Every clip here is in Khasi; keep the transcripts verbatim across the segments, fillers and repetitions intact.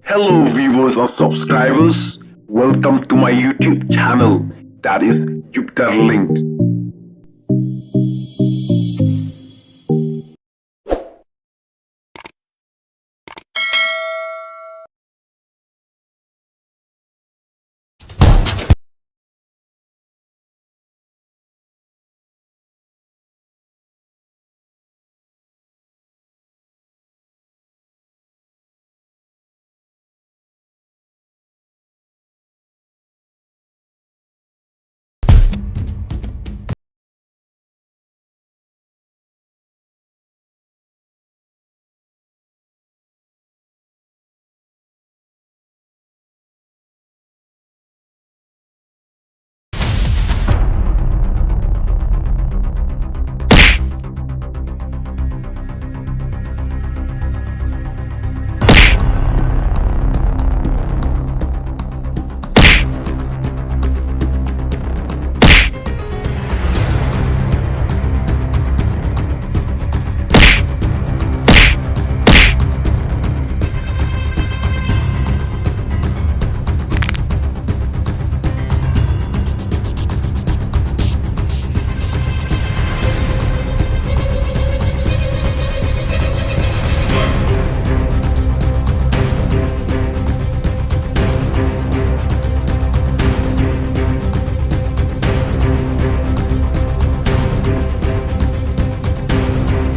Hello viewers and subscribers, welcome to my YouTube channel, that is Jupiter Linked.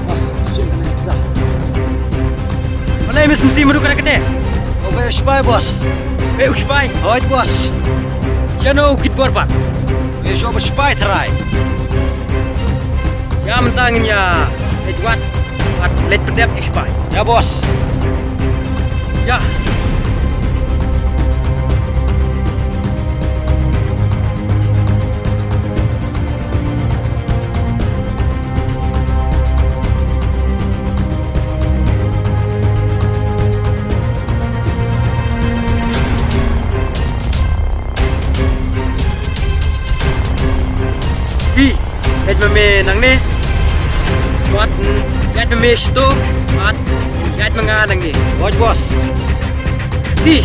Boss, sum kana pisa. Malai me sumsi madu kana kate. O be u sipai, boss. Be u sipai. Hoi, boss. Shano u kit bor bat. Be shu ba sipai tharai. Sha mynta ngin ïa leit wad bad leit pyndep ïa u sipai. Ïa, boss. Ïa. Hi, ïaid ma me nangne. Wat, mm, ïaid ma me shito. Wat, ïaid ma nga nangne. Hooid, boss. Hi.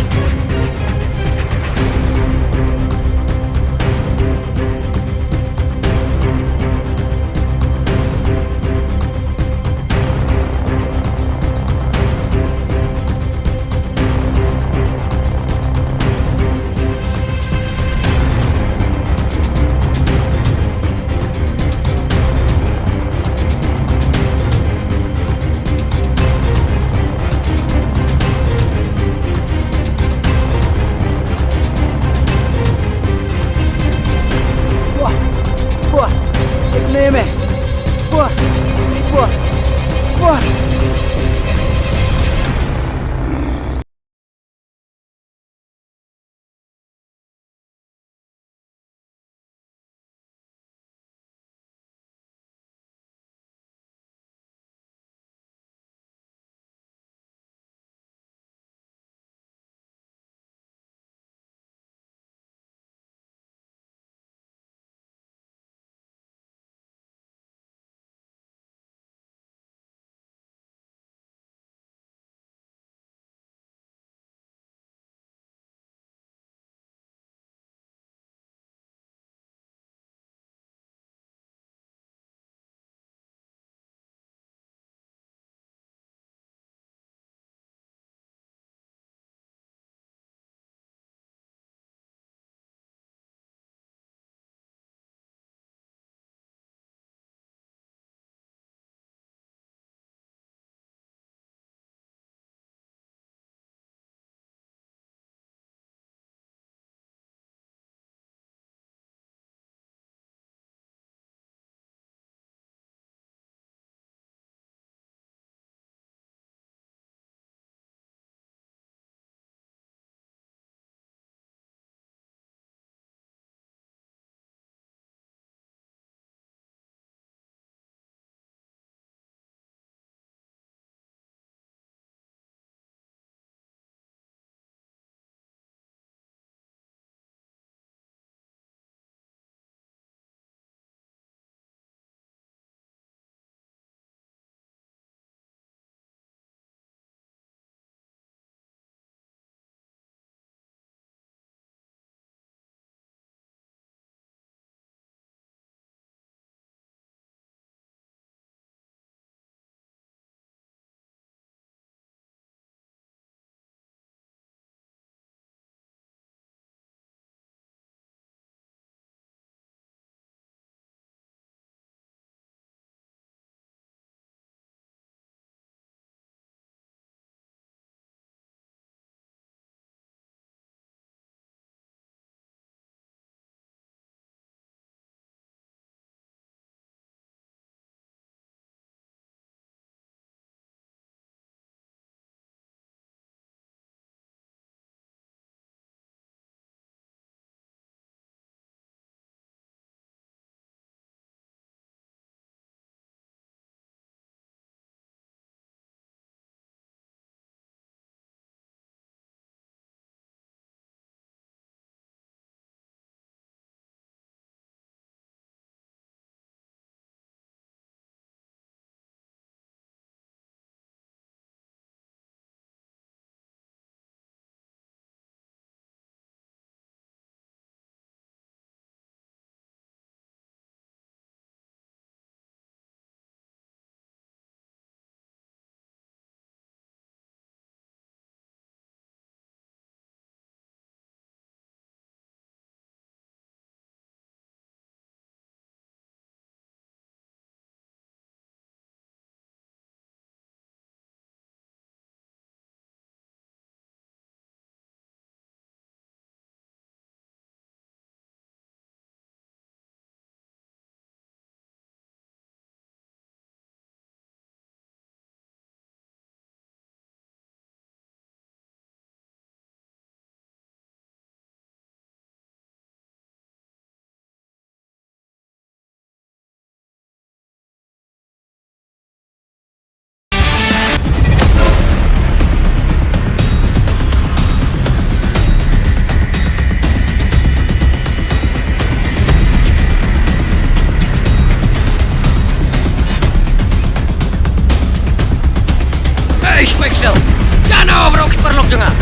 Jong nga.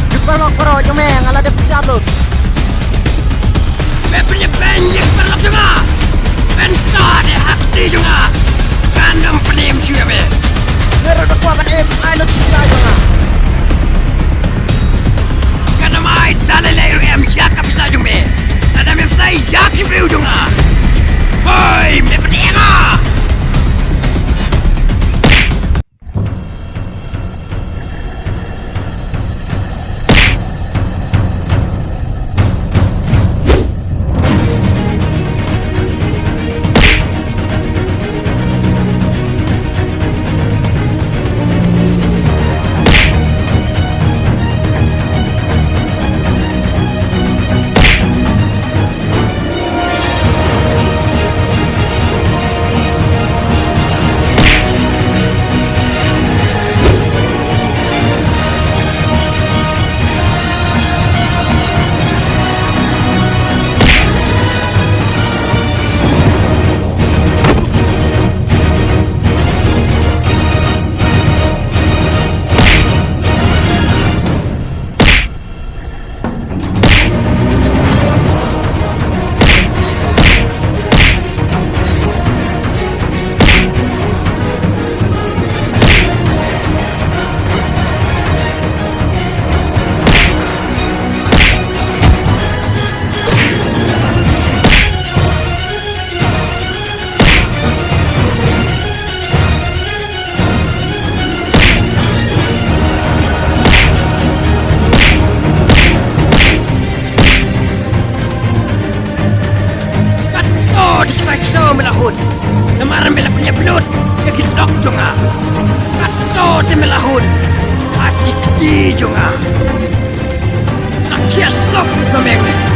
Ki paralok baroh jong me nga la dep jam lut. Me pynïap ïa ki paralok jong nga. Mynta dei ha kti jong nga. Kan ym pynim shuh ïa me. Nga ruh da kwah ban im, ai lut pisa jong nga. Kan ym ai da lei lei ruh em ïa ka pisa jong me. Lada mem sei ïa ki briew jong nga. Hoi, me pynïap ïa nga. Katno te sngewsih me la hun. Namar me la pynïap lut ïa ki lok jong nga. Katno te me la hun. Ha ki kti jong nga. Sa khia sop ka meng.